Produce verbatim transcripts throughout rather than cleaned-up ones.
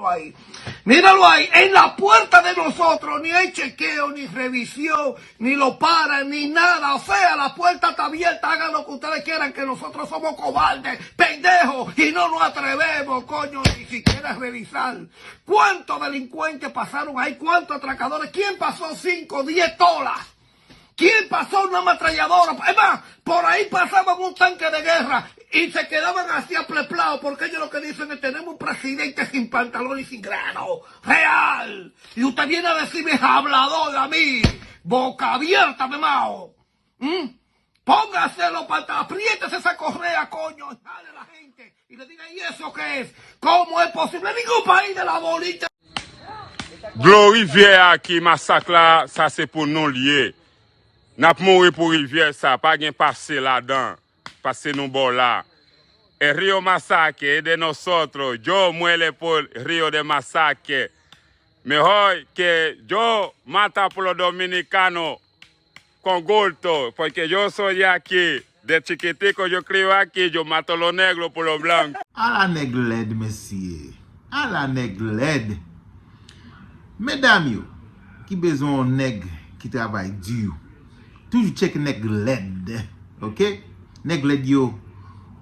Ahí. Míralo ahí, en la puerta de nosotros, ni hay chequeo, ni revisión, ni lo paran, ni nada. O sea, la puerta está abierta, hagan lo que ustedes quieran, que nosotros somos cobardes, pendejos, y no nos atrevemos, coño, ni siquiera a revisar. ¿Cuántos delincuentes pasaron ahí? ¿Cuántos atracadores? ¿Quién pasó cinco, diez tolas? ¿Quién pasó una ametralladora? Es más, por ahí pasaban un tanque de guerra y se quedaban así apleplados, porque ellos lo que dicen es: "Tenemos un presidente sin pantalón y sin grano, real. Y usted viene a decirme hablador a mí, boca abierta, mamao. ¿Mm? Póngase los pantalones, apriétese esa correa, coño, y jale la gente. Y le diga: ¿Y eso qué es? ¿Cómo es posible? Ningún país de la bolita." Dlo rivyè a ki masak la, sa se pou nou l ye. N ap mouri pou rivyè sa, pa gen pase ladan, pase nou bò la. El río Masacre es de nosotros, yo muere por Río de Masacre. Mejor que yo mata por los dominicanos con gusto, porque yo soy de aquí, de chiquitico yo creo aquí, yo mato los negros por los blancos. Ala nèg lèd, mesye. Ala nèg lèd. Medam yo ki bezwen yon nèg ki travay di, toujou tcheke nèg lèd, oke? Nèg lèd yo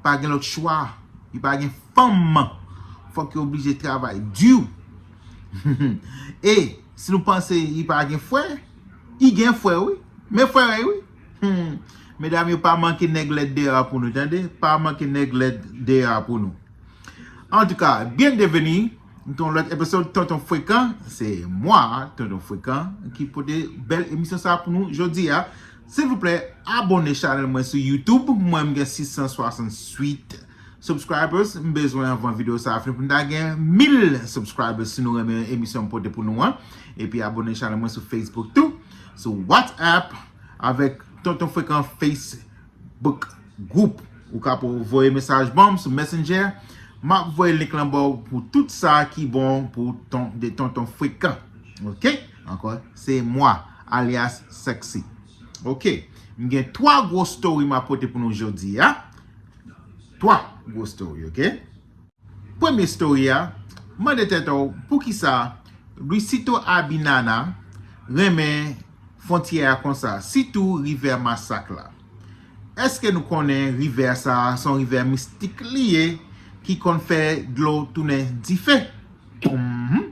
pa gen lòt chwa, yo pa gen fanm, fòk yo oblije travay di. E si nou panse li pa gen frè, li gen frè wi. Men frè wi. Hmm. Medam yo, pa manke nèg lèd deyò a pou nou, tande? Pa manke nèg lèd deyò a pou nou. Antouka, bienvenue dans l'autre épisode Tonton Frekan. C'est moi, Tonton Frekan, ki pote bèl emisyon sa pou nou jodi a. Silvouplè, abòne chanèl mwen sou YouTube. Mwen, m gen sis san swasann uit subscribers. M bezwen anvan videyo sa a fini pou m ta gen mil subscribers si nou renmen emisyon m pote pou nou an. Epi abòne chanèl mwen sou Facebook tou, sou WhatsApp, avèk Tonton Frekan Facebook group. Ou ka pou voye mesaj ban m sou Messenger. M ap voye link lan ba w pou tout sa ki bon pou ton, de Tonton Frekan. Oke? Ankò, c'est moi, alias Sexy. Oke. M gen twa gwo story m ap pote pou nou jodi a. Twa gwo story, oke? Premye story a, mande tèt ou poukisa Luisito Abinana renmen fwontyè a konsa, sitou rivyè Masak la. Èske nou konnen rivyè sa a se yon rivyè mistik li ye ki konn fè dlo tounen dife? Mhm.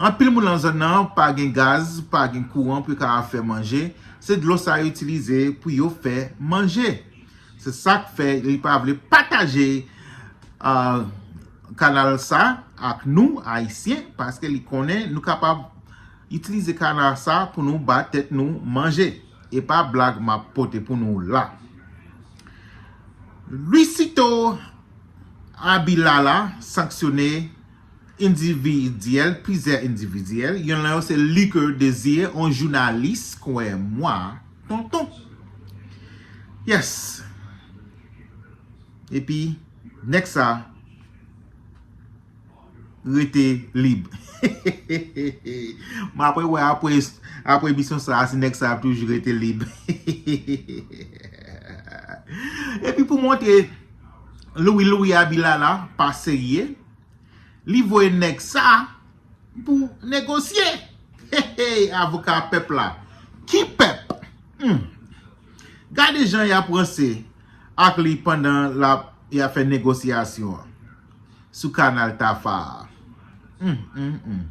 Anpil moun nan zòn nan pa gen gaz, pa gen kouran pou yo ka fè manje. Se dlo sa yo itilize pou yo fè manje. Se sa k fè li pa vle pataje kanal sa ak nou Ayisyen, paske li konnen nou kapab itilize kanal sa pou nou ba tèt nou manje. E pa blag m ap pote pou nou la. Luisito Abilala sanksyone endividyèl, plizyè endividyèl. Yonn nan yo se Luque Désir, yon jounalis, kwè mwa, tonton. Yes. Epi nèg sa rete lib. M apre wè apre apre emisyon sa a si nèg sa ap toujou rete lib. Epi pou montre Louis Louis Abilala pa serye, li voye nèg sa pou negosye. Hey, hey, avoka pèp la. Ki pèp? Hmm. Gade jan y ap ranse ak li pandan l ap y ap fè negosyasyon an sou kanal Tafa a. Hmm, hmm, hmm.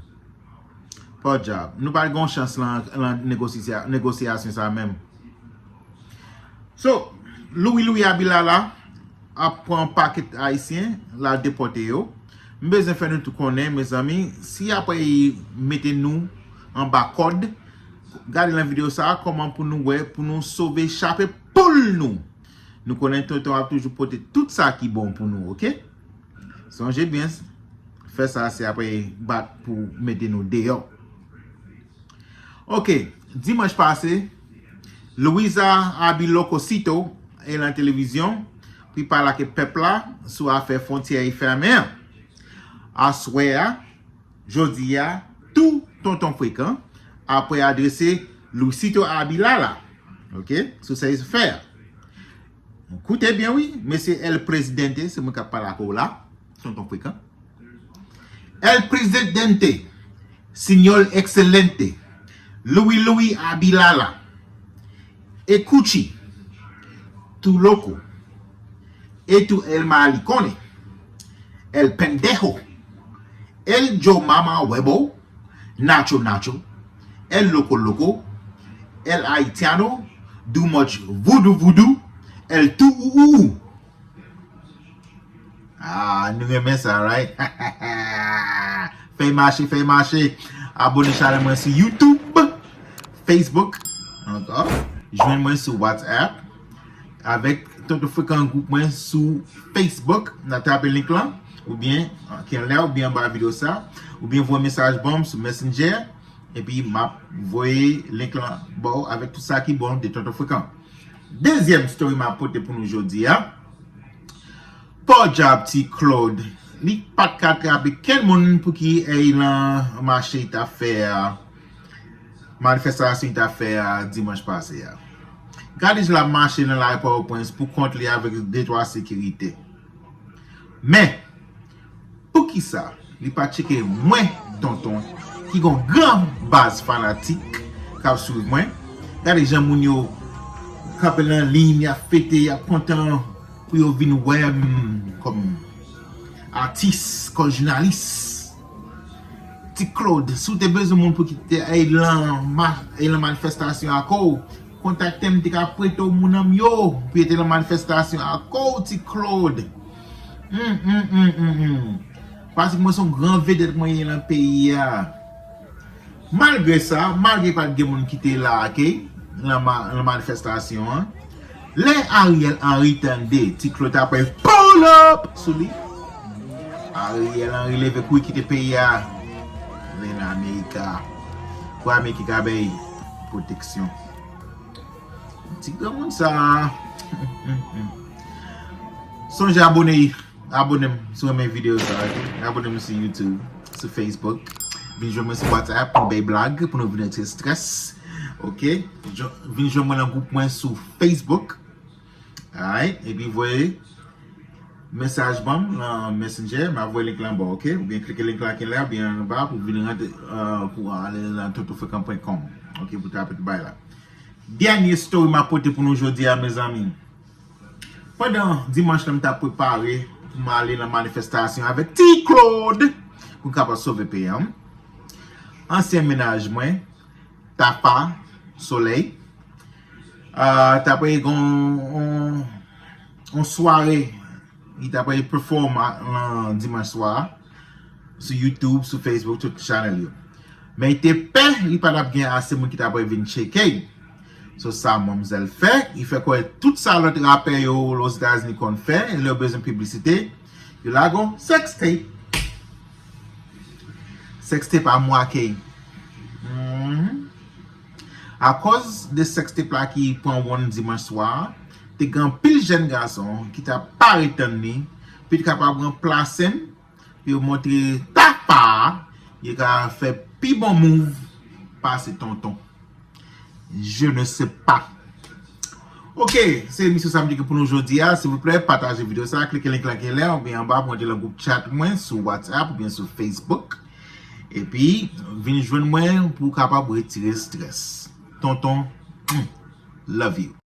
Podyab, nou pa t gen yon chans lan, lan negosyasyon sa menm. So, Louis Louis Abilala ap pran yon pakèt Ayisyen, l al depòte yo. M bezwen fè nou tout konnen, mezanmi, si apre y mete nou anba kòd, gade lan videyo sa a kòman pou nou wè, pou nou sove chape poul nou. Nou konnen tonton ap toujou pote tout sa ki bon pou nou, oke? Sonje byen, fè sa se apre bat pou mete nou deyò. Oke, dimanch pase, Luisa Abilocosito e lan televizyon pou l pale ak pèp la sou afè fwontyè e fèmen an. Aswè a, jodi a, tou Tonton Frekan apre adrese Luisito Abilala, oke, sou sa l fè a. Koute byen wi, mesye El Presidente, se mwen k ap pale ak ou la, Tonton Frekan. El Presidente, Señor Excelente, Louis Louis Abilala, Escuche, Tu Loco, Esto El Malicone, El Pendejo, El Yo Mama Huevo, Nacho Nacho, El Loco Loco, El Haitiano, Too Much Voodoo Voodoo, El Tu U U U. Ah, nou renmen sa, right? Fèy mache, fèy mache. Abone chanèl mwen sou YouTube, Facebook, ankò. Jwenn mwen sou WhatsApp. Avèk Tonton Frekan gwoup mwen sou Facebook. N a tape link lan, oubyen, ah, kenlè, oubyen anba videyo sa, oubyen voye mesaj ban m sou Messenger, epi m ap voye link lan ba w avèk tout sa ki bon de Tonton Frekan. Dezyèm story m ap pote pou nou jodi a. Pòdyab Ti Claude, li pa t ka trape kenn moun pou ki èy lan mache li t ap fè a, manifestasyon li t ap fè a dimanch pase a. Gade jan l ap mache nan lari Pòtoprens pou kont li avèk de twa sekirite. Men, poukisa li pa tcheke mwen, Tonton, ki gon gran baz fanatik k ap swiv mwen? Gade jan moun yo kanpe nan liy, y ap fete, y ap kontan pou yo vin wè m kòm atis, kòm jounalis. Ti Claude, si w te bezwen moun pou ki te èy lan ma-, èy lan manifestasyon ak ou, kontakte m, m te ka prete w moun an m yo pou yo te nan manifestasyon ak ou, Ti Claude. Hmm, hmm, hmm, hmm, hmm. Paske mwen se yon gran vedèt mwen ye nan peyi a. Malgre sa, malgre pa t gen moun ki te la, ok, nan ma-, nan manifestasyon an, lè Ariel Henry tande Ti Claude t ap pull up sou li, Ariel Henry leve kouri kite peyi a, ale nan Amerika, pou Amerika bay pwoteksyon. Ti granmoun sa. Sonje abone, abone m si w renmen videyo sa, ok? Abone m sou YouTube, sou Facebook. Vin jwenn mwen sou WhatsApp pou n bay blag, pou nou vin retire strès, ok? Jo-, vin jwenn mwen nan gwoup mwen sou Facebook. Alright, epi voye mesaj ban m nan Messenger, m ap voye link lan ba w, ok? Oubyen klike link lan kenlè, oubyen anba pou vin rantre, euh, pou ale nan tonton frekan pwen kòm, ok, pou tape tout bagay la. Dènye story m ap pote pou nou jodi a, mezanmi. Pandan dimanch lan, m t ap prepare pou m ale nan manifestasyon avèk Ti Claude pou m kapab sove peyi an. Ansyen mennaj mwen, Tafa Solèy, ah, t ap gen yon, yon, yon sware, li t ap perform a, nan dimanch swa sou YouTube, sou Facebook, tout chanèl yo. Men li te pè, li pa t ap gen ase moun ki t ap vin tcheke. So sa manmzèl fè, li fè kwè tout sa lòt rapè yo Lozetazini konn fè, lè yo bezwen piblisite, yo lage yon sextape. Sextape a mwa ke. Mhm. Akòz de sextape la ki pran wonn dimanch swa, te gen anpil jèn gason ki t ap pare tann li, pou li kapab ranplase m, pou yo montre Tafa, yo ka fè pi bon move pase Tonton. Je ne sais pas. Ok, se emisyon sa m te gen pou nou jodi a. Silvouplè, pataje videyo sa, klike link lan kenlè, oubyen anba pou antre nan gwoup chat mwen sou WhatsApp oubyen sou Facebook. Epi, vin jwenn mwen pou w kapab retire strès. Tonton, mm, love you.